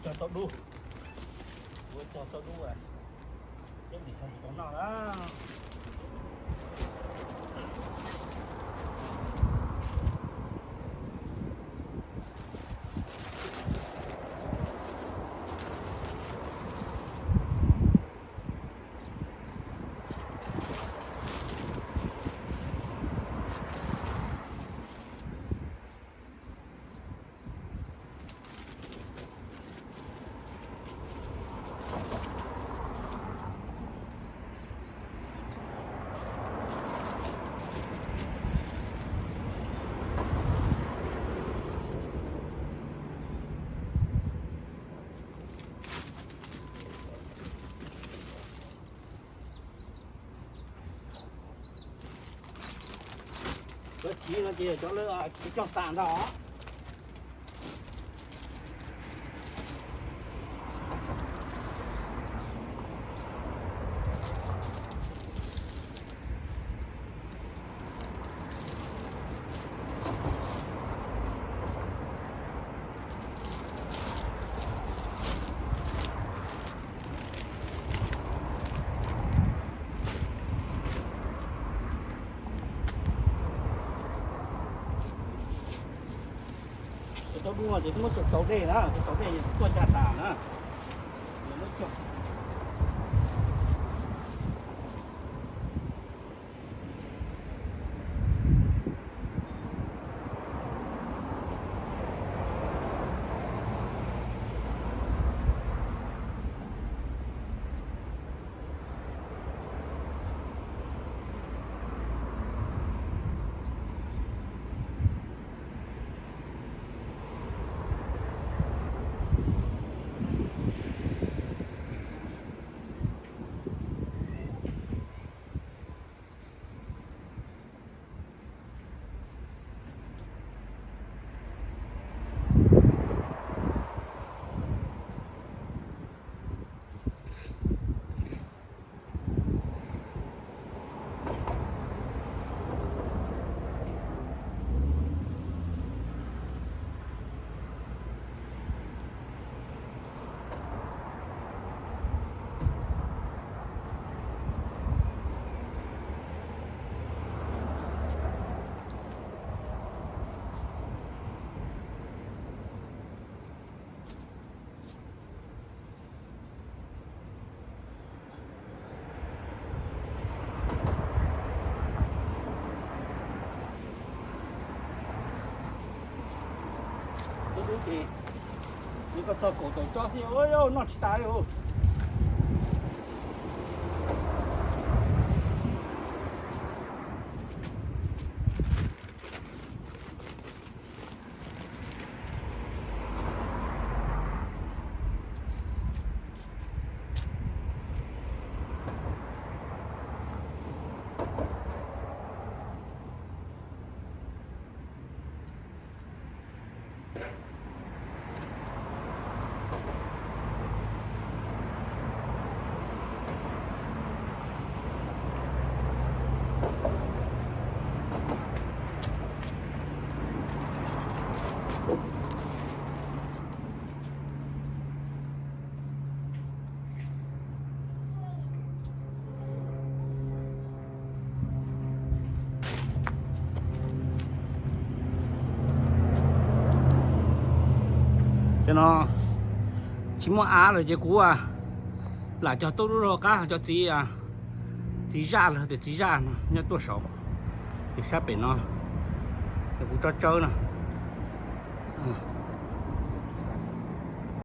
Cog tau dub, kuv cog tau dub, seb nws ho puas tau noj na. Cov chiv no ces cov lawv cog xam ntag. Cov tau dub no ces muab cog tau dej na, cog tau dej tuaj cag tas na. Nws koj txog kaum tawm tsob xwb, noj tsis tas li. Cov no tsis muaj av lawm ces kuv lam cog tub dub rau qab, cov txiv, txiv zaj los tias txiv zaj no nyob tuaj saud, ces sab pem no ces kuv tsob tsawb no.